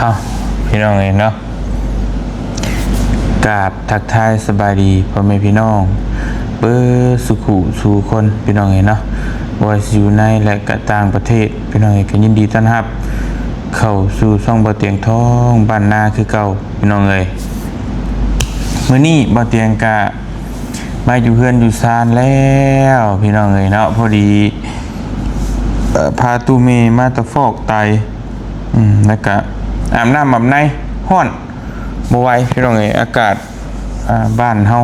ເອົາ ພີ່ນ້ອງເອີຍເນາະ ກາບທັກທາຍສະບາຍດີພໍ່ແມ່ພີ່ນ້ອງເບິດສູ່ຄູ່ສູ່ຄົນ ພີ່ນ້ອງເອີຍເນາະ, ບໍ່ວ່າຊິຢູ່ໃນ ແລະ ກະຕ່າງປະເທດ ພີ່ນ້ອງເອີຍ, ກະຍິນດີຕ້ອນຮັບເຂົ້າສູ່ຊ່ອງບ່າວຕຽງທອງບ້ານນາຄືເກົ່າ ພີ່ນ້ອງເອີຍ. ມື້ນີ້ບ່າວຕຽງກະມາຢູ່ເຮືອນຢູ່ຊານແລ້ວ ພີ່ນ້ອງເອີຍເນາະ, ພໍດີ ເອີ ພາຕູ້ເມມາຕະຟອກໄຕ ອືມ ແລ້ວກະອາບນ້ຳອາບໃນ ຮ້ອນ ບໍ່ໄຫວ ພີ່ນ້ອງເອີຍ. ອາກາດ ອ່າ ບ້ານເຮົາ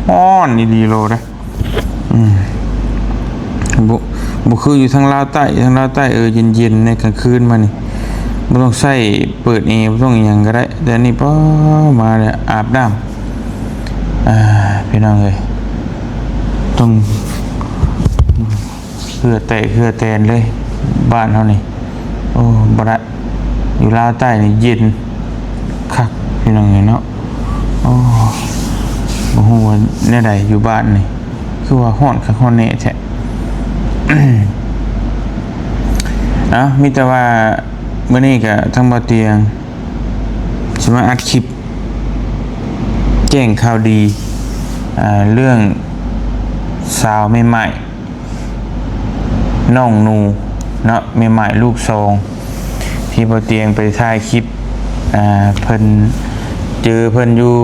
ຮ້ອນອີ່ຫຼີໂລເດ້. ອືມ ບໍ່ ບໍ່ຄືຢູ່ທາງລາວໃຕ້, ທາງລາວໃຕ້ ເອີ ເຢັນໆ ໃນກາງຄືນມານີ້ ບໍ່ຕ້ອງໃຊ້ເປີດແອ ບໍ່ຕ້ອງອີ່ຫຍັງກໍໄດ້, ແຕ່ນີ້ ປາ ມາແລ້ວອາບນ້ຳ ອ່າ ພີ່ນ້ອງເອີຍ ຕ້ອງ ເຫື່ອແຕກເຫື່ອແຕນເລີຍ ບ້ານເຮົານີ້. ໂອ້ ບໍ່ໄດ້ ຢູ່ລາວໃຕ້ນີ້ເຢັນຄັກ ພີ່ນ້ອງເອີຍເນາະ. ໂອ້ ບໍ່ຮູ້ວ່າແນວໃດ ຢູ່ບ້ານນີ້ຄືວ່າຮ້ອນຄັກຮ້ອນແນ່ແທ້. ເອົ້າ ມີແຕ່ວ່າມື້ນີ້ກະທາງບ່າວຕຽງຊິມາອັດຄລິບແຈ້ງຂ່າວດີ ອ່າ ເລື່ອງສາວແມ່ໝ້າຍ ນ້ອງໜູເນາະ ແມ່ໝ້າຍລູກສອງ ທີ່ບ່າວຕຽງໄປຖ່າຍຄລິບ ອ່າ ເພິ່ນ ເຈີເພິ່ນຢູ່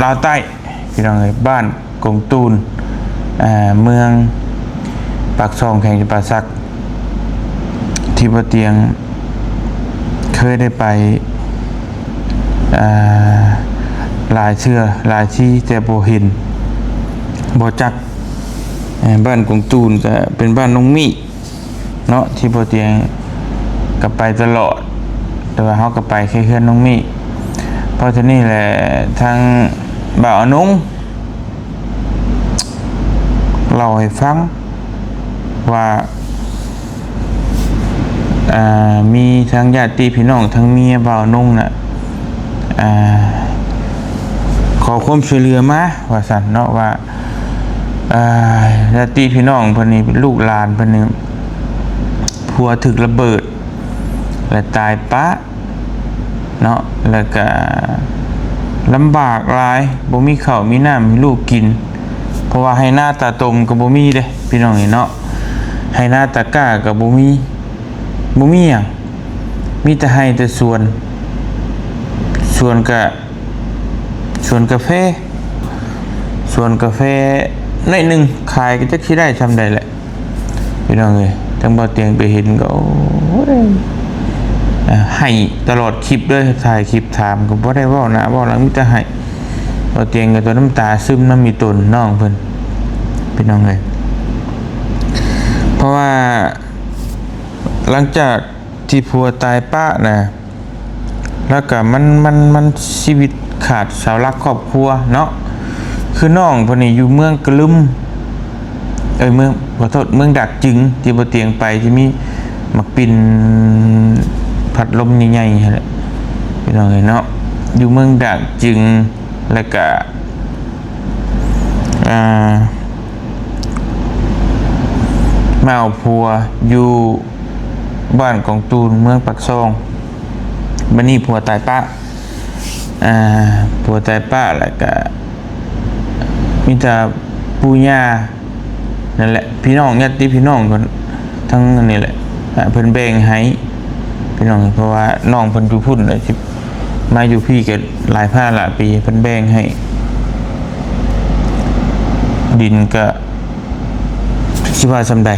ລາວໃຕ້ ພີ່ນ້ອງເອີຍ, ບ້ານກົງຕູນ ເມືອງປາກຊ່ອງ ແຂວງຈຳປາສັກ ທີ່ບ່າວຕຽງເຄີຍໄດ້ໄປ ອ່າ ຫຼາຍເທື່ອຫຼາຍທີ່ ແຕ່ບໍ່ເຫັນ ບໍ່ຈັກ. ເອີ ບ້ານກົງຕູນກະເປັນບ້ານນ້ອງມີ້ເນາະ ທີ່ບ່າວຕຽງກະໄປຕະຫຼອດ, ແຕ່ວ່າເຮົາກະໄປແຄ່ເຮືອນນ້ອງມີ້. ເພາະເທົ່ານີ້ແຫຼະ ທາງບ່າວອານົງເລົ່າໃຫ້ຟັງວ່າ ອ່າ ມີທັງຍາດຕິພີ່ນ້ອງ ທັງເມຍບ່າວນົງນະ ອ່າ ຂໍຄວາມຊ່ວຍເຫຼືອມາວ່າຊັ້ນເນາະ ວ່າ ອ່າ ຍາດຕິພີ່ນ້ອງເພິ່ນນີ້ ເປັນລູກຫຼານເພິ່ນນີ້ ຜົວຖືກລະເບີດ ແລະ ຕາຍປະ ເນາະ ແລ້ວກະລຳບາກຫຼາຍ ບໍ່ມີເຂົ້າມີນ້ຳໃຫ້ລູກກິນ ເພາະວ່າໄຮ່ນາຕາຕົມກໍບໍ່ມີເດ້ ພີ່ນ້ອງເອີຍເນາະ, ໄຮ່ນາຕາກ້າກໍບໍ່ມີ ບໍ່ມີຫຍັງ ມີແຕ່ໄຮ່ແຕ່ສວນ ສວນກະ ສວນກາແຟ ສວນກາແຟໜ້ອຍໜຶ່ງ ຂາຍກໍຈັກຊິໄດ້ຊ່ຳໃດແຫຼະ. ພີ່ນ້ອງເອີຍ ທາງບ່າວຕຽງໄປເຫັນກໍ ໂອ້ຍ ໄຫ້ຕະຫຼອດຄລິບເລີຍ, ຖ່າຍຄລິບຖາມກໍບໍ່ໄດ້ເວົ້າໜ້າເວົ້າຫຼັງ ມີແຕ່ໄຫ້. ບ່າວຕຽງກໍຕົວນ້ຳຕາຊຶມນຳອີ່ຕົນນ້ອງເພິ່ນ ພີ່ນ້ອງເອີຍ. ເພາະວ່າຫຼັງຈາກທີ່ຜົວຕາຍປະນະ ແລ້ວກະມັນ ມັນ ມັນຊີວິດຂາດເສົາຫຼັກຄອບຄົວເນາະ, ຄືນ້ອງເພິ່ນນີ້ຢູ່ເມືອງກະລຶມ ເອີຍ ເມືອງ ຂໍໂທດ ເມືອງດາກຈຶງ ທີ່ບ່າວຕຽງໄປ ທີ່ມີໝາກປິ່ນພັດລົມໃຫຍ່ໆຫັ້ນແຫຼະ ພີ່ນ້ອງເອີຍເນາະ, ຢູ່ເມືອງດາກຈຶງ ແລ້ວກະ ອ່າ ມາເອົາຜົວຢູ່ ບ້ານກອງຕູນ ເມືອງປາກຊ່ອງ. ບັດນີ້ຜົວຕາຍປະ ອ່າ ຜົວຕາຍປະ ແລ້ວກະມີແຕ່ປູ່ຍ່ານັ້ນແຫຼະ ພີ່ນ້ອງ ຍາດຕິພີ່ນ້ອງເພິ່ນ ທັງອັນນີ້ແຫຼະ ອ່າ ເພິ່ນແບ່ງໃຫ້ ພີ່ນ້ອງ ເພາະວ່ານ້ອງເພິ່ນຢູ່ພຸ້ນ ແລ້ວຊິມາຢູ່ພີ້ກໍຫຼາຍພາລະປີ ເພິ່ນແບ່ງໃຫ້. ດິນກໍ ຊິວ່າສ່ຳໃດ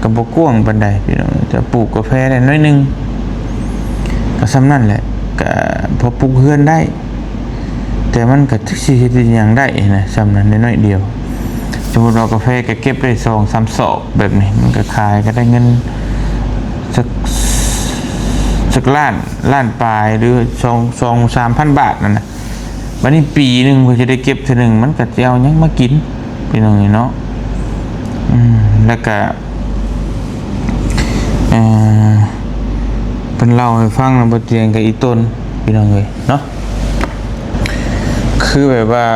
ກໍບໍ່ກວ້າງປານໃດພີ່ນ້ອງ, ຈະປູກກາແຟໄດ້ໜ້ອຍໜຶ່ງ ກໍສ່ຳນັ້ນແຫຼະ, ກໍພໍປຸກເຮືອນໄດ້ ແຕ່ມັນກໍຈັກຊິເຮັດອີ່ຫຍັງໄດ້ນະ, ສ່ຳນັ້ນໄດ້ໜ້ອຍດຽວ. ສົມມຸດວ່າກາແຟກໍເກັບໄດ້ສອງສາມສອບແບບນີ້, ມັນກໍຂາຍກໍໄດ້ເງິນ ຈັກ ຈັກລ້ານ ລ້ານປາຍ ຫຼື ສອງ ສອງສາມພັນບາດນັ້ນນະ. ບັດນີ້ປີໜຶ່ງເພິ່ນຈະໄດ້ເກັບເທື່ອໜຶ່ງ ມັນກໍຈະເອົາຫຍັງມາກິນ ພີ່ນ້ອງເອີຍເນາະ. ອືມ ແລ້ວກະ ເອີ ເພິ່ນເລົ່າໃຫ້ຟັງນະ ບໍ່ຕຽງກັບອີ່ຕົນ ພີ່ນ້ອງເອີຍເນາະ, ຄືແບບວ່າ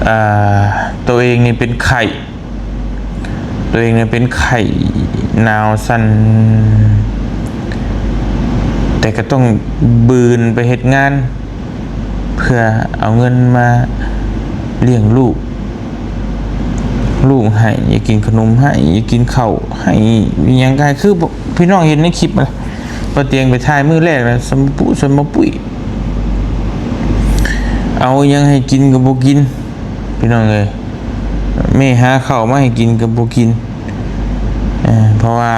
ອ່າ ໂຕເອງນີ້ເປັນໄຂ້ ໂຕເອງນີ້ເປັນໄຂ້ ໜາວສັ່ນ ແຕ່ກໍຕ້ອງບືນໄປເຮັດງານ ເພື່ອເອົາເງິນມາລ້ຽງລູກ ລູກໄຫ້ ຢາກກິນຂະໜົມໄຫ້ ຢາກກິນເຂົ້າໄຫ້ ອີ່ຫຍັງກໍໃຫ້ ຄືພີ່ນ້ອງເຫັນໃນຄລິບຫັ້ນແຫຼະ. ບໍ່ຕຽງໄປຖ່າຍມື້ແລກນະ ສຳມະປຸ ສຳມະປຸ້ຍ ເອົາຫຍັງໃຫ້ກິນກໍບໍ່ກິນ ພີ່ນ້ອງເອີຍ. ແມ່ຫາເຂົ້າມາໃຫ້ກິນກໍບໍ່ກິນ ເອີ ເພາະວ່າ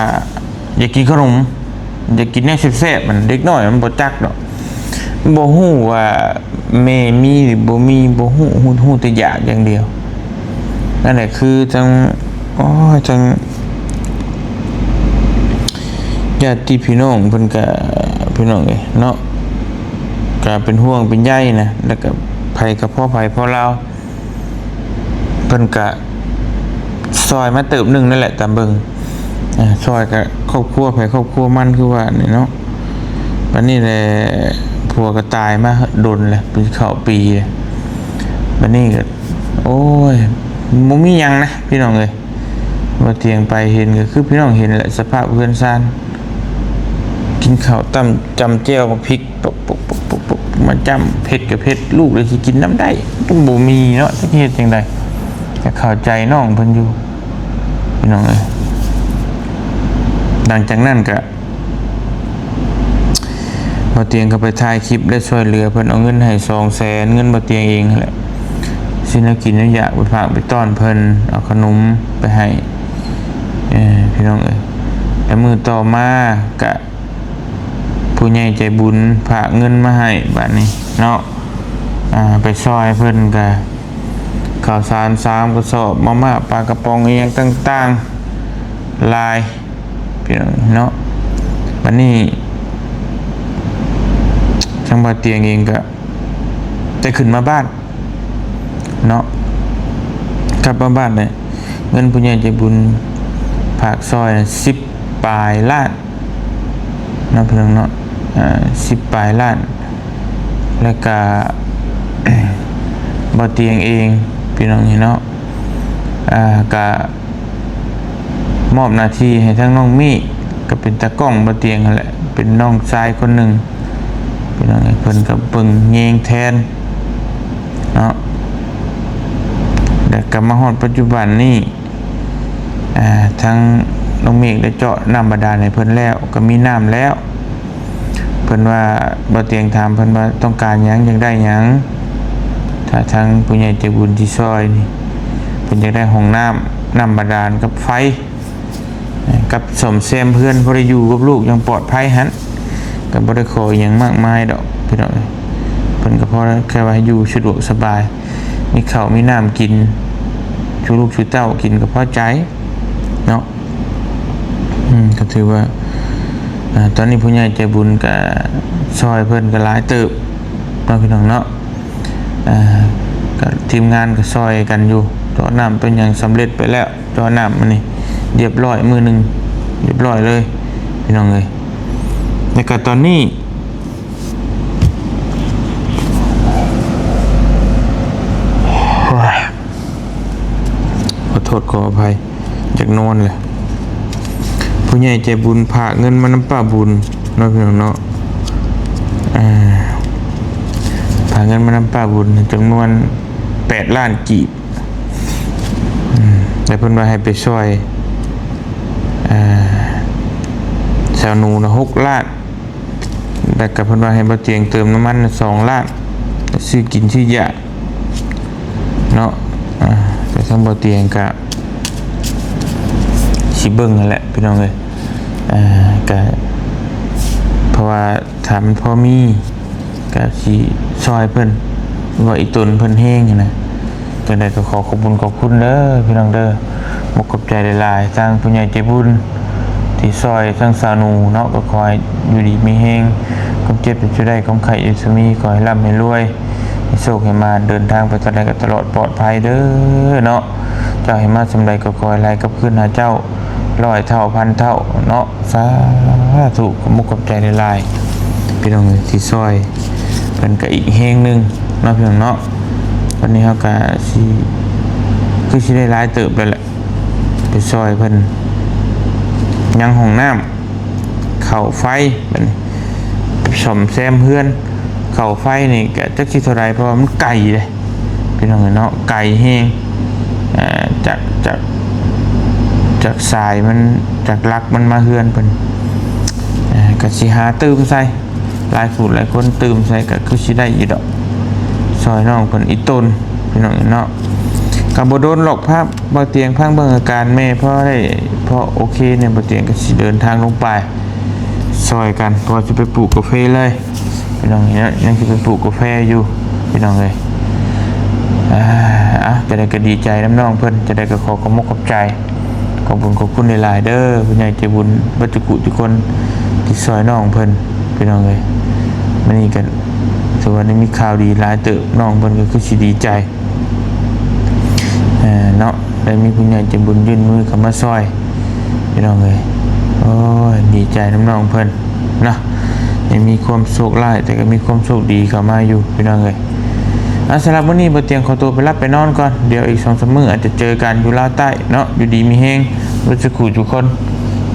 ຢາກກິນຂະໜົມ ຢາກກິນແນວແຊບໆ ມັນ ເດັກນ້ອຍມັນບໍ່ຈັກດອກ ບໍ່ຮູ້ວ່າແມ່ມີຫຼືບໍ່ມີ ບໍ່ຮູ້ ຮູ້ ຮູ້ແຕ່ຢາກຢ່າງດຽວ. ນັ້ນແຫຼະ ຄືທາງ ໂອ້ຍ ທາງຍາດຕິພີ່ນ້ອງເພິ່ນກະ ພີ່ນ້ອງເອີຍເນາະ ກະເປັນຫ່ວງເປັນໃຍນະ ແລ້ວກະໃຜກະພໍໃຜພໍລາວ ເພິ່ນກະຊ່ອຍມາເຕີບໜຶ່ງນັ້ນແຫຼະ ຕາມເບິ່ງ ອາ ຊ່ອຍກະຄອບຄົວໃຜຄອບຄົວມັນ ຄືວ່ານີ້ເນາະ. ບັດນີ້ແຫຼະ ຜົວກໍຕາຍມາດົນແລ້ວ ເປັນເຂົ້າປີແລ້ວ ບັດນີ້ກໍ ໂອ້ຍ ບໍ່ມີຫຍັງນະ ພີ່ນ້ອງເອີຍ. ບໍ່ຕຽງໄປເຫັນກໍຄືພີ່ນ້ອງເຫັນແຫຼະ ສະພາບເຮືອນຊານ ກິນເຂົ້າຕຳ ຈ້ຳແຈ່ວ ໝາກພິກ ປົກໆໆໆ ມາຈ້ຳ ເຜັດກໍເຜັດ ລູກລະຊິກິນນຳໄດ້ ກໍບໍ່ມີເນາະ ຈັກເຮັດຈັ່ງໃດ. ກໍເຂົ້າໃຈນ້ອງເພິ່ນຢູ່ ພີ່ນ້ອງເອີຍ. ຫຼັງຈາກນັ້ນກໍ ບ່າວຕຽງກໍໄປຖ່າຍຄລິບ ແລະ ຊ່ວຍເຫຼືອເພິ່ນ ເອົາເງິນໃຫ້ສອງແສນ ເງິນບ່າວຕຽງເອງຫັ້ນແຫຼະ ຊື້ແນວກິນແນວຢາກໄປຝາກໄປຕ້ອນເພິ່ນ ເອົາຂະໜົມໄປໃຫ້ ເອີ ພີ່ນ້ອງເອີຍ. ແລະ ມື້ຕໍ່ມາກະ ຜູ້ໃຫຍ່ໃຈບຸນຝາກເງິນມາໃຫ້ ບາດນີ້ເນາະ ອາ ໄປຊ່ອຍເພິ່ນກະ ເຂົ້າສານສາມກະສອບ ມາມ່າ ປາກະປ໋ອງ ອີ່ຫຍັງຕ່າງໆ ຫຼາຍ ພີ່ນ້ອງເນາະ. ບັດນີ້ທາງບ່າວຕຽງເອງກະໄດ້ຂຶ້ນມາບ້ານເນາະ ກັບມາບ້ານເລີຍ ເງິນຜູ້ໃຫຍ່ໃຈບຸນຝາກຊ່ອຍສິບປາຍລ້ານ ເນາະ ພີ່ນ້ອງເນາະ ອາ ສິບປາຍລ້ານ ແລ້ວກະ ບ່າວຕຽງເອງ ພີ່ນ້ອງເອີຍເນາະ ອາ ກະມອບໜ້າທີ່ໃຫ້ທາງນ້ອງມີ້ ກໍເປັນຕາກ້ອງບ່າວຕຽງຫັ້ນແຫຼະ ເປັນນ້ອງຊາຍຄົນໜຶ່ງ ພີ່ນ້ອງເອີຍ ເພິ່ນກໍເບິ່ງແຍງແທນເນາະ. ແລ້ວກໍມາຮອດປັດຈຸບັນນີ້ ອາ ທາງນ້ອງເມກໄດ້ເຈາະນ້ຳບາດານໃຫ້ເພິ່ນແລ້ວ ກໍມີນ້ຳແລ້ວ. ເພິ່ນວ່າ ບ່າວຕຽງຖາມເພິ່ນວ່າຕ້ອງການຫຍັງ ຢາກໄດ້ຫຍັງ ຖ້າທາງຜູ້ໃຫຍ່ໃຈບຸນທີ່ຊ່ອຍນີ້ ເພິ່ນຢາກໄດ້ຫ້ອງນ້ຳ ນ້ຳບາດານກັບໄຟ ກັບສ້ອມແຊມເຮືອນ ພໍໄດ້ຢູ່ກັບລູກຢ່າງປອດໄພຫັ້ນ ກໍບໍ່ໄດ້ຂໍຫຍັງມາກມາຍດອກ ພີ່ນ້ອງເອີຍ. ເພິ່ນກໍພໍແຄ່ວ່າຢູ່ສະດວກສະບາຍ ມີເຂົ້າມີນ້ຳກິນ ສູ່ລູກສູ່ເຕົ້າກິນກໍພໍໃຈເນາະ. ອືມ ກໍຖືວ່າ ອາ ຕອນນີ້ຜູ້ໃຫຍ່ໃຈບຸນກໍຊ່ອຍເພິ່ນກໍຫຼາຍເຕີບເນາະ ພີ່ນ້ອງເນາະ. ອາ ກໍທີມງານກໍຊ່ອຍກັນຢູ່ ເຈາະນ້ຳເປັນຫຍັງສຳເລັດໄປແລ້ວ ເຈາະນ້ຳມື້ນີ້ລຽບຮ້ອຍ ມື້ໜຶ່ງລຽບຮ້ອຍເລີຍ ພີ່ນ້ອງເອີຍ. ແລ້ວກໍຕອນນີ້ ໂອ້ຍ ຂໍໂທດຂໍອະໄພ ຢາກນອນແຫຼະ. ຜູ້ໃຫຍ່ໃຈບຸນຝາກເງິນມານຳປ້າບຸນເນາະ ພີ່ນ້ອງເນາະ ອາ ຝາກເງິນມານຳປ້າບຸນຈຳນວນແປດລ້ານກີບ ອືມ ແລ້ວເພິ່ນວ່າໃຫ້ໄປຊ່ອຍ ອາ ສາວໜູນະຫົກລ້ານ ແລ້ວກໍເພິ່ນວ່າໃຫ້ບ່າວຕຽງເຕີມນ້ຳມັນສອງລ້ານ ຊື້ກິນຊື້ຢາເນາະ. ອາ ແຕ່ທາງບ່າວຕຽງກະຊິເບິ່ງຫັ້ນແຫຼະ ພີ່ນ້ອງເອີຍ ອາ ກະ ເພາະວ່າຖ້າມັນພໍມີ ກະຊິຊ່ອຍເພິ່ນ ວ່າອີ່ຕົນເພິ່ນແຮງຫັ້ນນະ. ຈັ່ງໃດກໍຂໍຂອບບຸນຂອບຄຸນເດີ ພີ່ນ້ອງເດີ ຂອບອົກຂອບໃຈຫຼາຍໆ ທາງຜູ້ໃຫຍ່ໃຈບຸນທີ່ຊ່ອຍທາງສາວໜູເນາະ. ກໍຂໍໃຫ້ຢູ່ດີມີແຮງ ຄວາມເຈັບຢ່າໄດ້ ຄວາມໄຂ້ຢ່າມີ ຂໍໃຫ້ລ່ຳໃຫ້ລວຍ ໃຫ້ໂຊກໃຫ້ມານ ເດີນທາງໄປທາງໃດກໍຕະຫຼອດປອດໄພເດີເນາະ. ເຈົ້າໃຫ້ມາສ່ຳໃດກໍຂໍໃຫ້ໄຫຼກັບຄືນຫາເຈົ້າຮ້ອຍເທົ່າພັນເທົ່າເນາະ. ສາທຸ ຂອບອົກຂອບໃຈຫຼາຍໆ ພີ່ນ້ອງເອີຍ ທີ່ຊ່ອຍເພິ່ນກະອີກແຮງໜຶ່ງເນາະ ພີ່ນ້ອງເນາະ. ວັນນີ້ເຮົາກະຊິ ຄືຊິໄດ້ຫຼາຍເຕີບແລ້ວແຫຼະ ໄປຊ່ອຍເພິ່ນ ຍັງຫ້ອງນ້ຳ ເຂົ້າໄຟ ບັດນີ້ ສ້ອມແຊມເຮືອນ ເຂົ້າໄຟນີ້ກໍຈັກຊິເທົ່າໃດ ເພາະວ່າມັນໄກເດ້ພີ່ນ້ອງເອີຍເນາະ ໄກແຮງ ເອີ ຈາກ ຈາກ ຈາກສາຍມັນ ຈາກຫຼັກມັນມາເຮືອນເພິ່ນ ເອີ ກໍຊິຫາຕື່ມໃສ່ ຫຼາຍຜູ້ຫຼາຍຄົນຕື່ມໃສ່ກໍຄືຊິໄດ້ຢູ່ດອກ ຊ່ອຍນ້ອງເພິ່ນອີກຕົນ ພີ່ນ້ອງເນາະ ກໍບໍ່ດົນຫຼອກ ພາບ່າວຕຽງພັງເບິ່ງອາການແມ່ ພໍໄດ້ ພໍໂອເຄແດ່ ບ່າວຕຽງກໍຊິເດີນທາງລົງໄປຊ່ອຍກັນ ເພາະວ່າຊິໄປປູກກາເຟເລີຍ ພີ່ນ້ອງເນາະ ຍັງຊິໄປປູກກາແຟຢູ່ ພີ່ນ້ອງເອີຍ ອ່າ ອ່ະ ຈັ່ງໃດກໍດີໃຈນຳນ້ອງເພິ່ນ ຈັ່ງໃດກໍຂໍຂອບອົກຂອບໃຈ ຂອບຄຸນ ຂອບຄຸນຫຼາຍໆເດີ ຜູ້ໃຫຍ່ໃຈບຸນເບິດທຸກຜູ້ທຸກຄົນທີ່ຊ່ອຍນ້ອງເພິ່ນ ພີ່ນ້ອງເອີຍ ມື້ນີ້ກໍຖືວ່າໄດ້ມີຂ່າວດີຫຼາຍເຕີບ ນ້ອງເພິ່ນກໍຄືຊິດີໃຈ ເອີ ເນາະ ໄດ້ມີຜູ້ໃຫຍ່ໃຈບຸນຍື່ນມືເຂົ້າມາຊ່ອຍ ພີ່ນ້ອງເອີຍ ໂອ້ຍ ດີໃຈນຳນ້ອງເພິ່ນເນາະ ຍັງມີຄວາມໂຊກຮ້າຍ ແຕ່ກໍມີຄວາມໂຊກດີເຂົ້າມາຢູ່ ພີ່ນ້ອງເອີຍ ອ່ະ ສຳລັບມື້ນີ້ບ່າວຕຽງຂໍຕົວໄປຫຼັບໄປນອນກ່ອນ ດຽວອີກສອງສາມມື້ອາດຈະເຈີກັນຢູ່ລາວໃຕ້ເນາະ ຢູ່ດີມີແຮງເບິດສູ່ຜູ້ສູ່ຄົນ ສ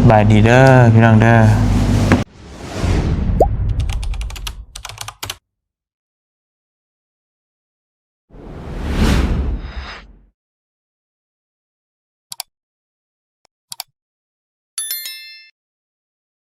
ະບາຍດີເດີ ພີ່ນ້ອງເດີ.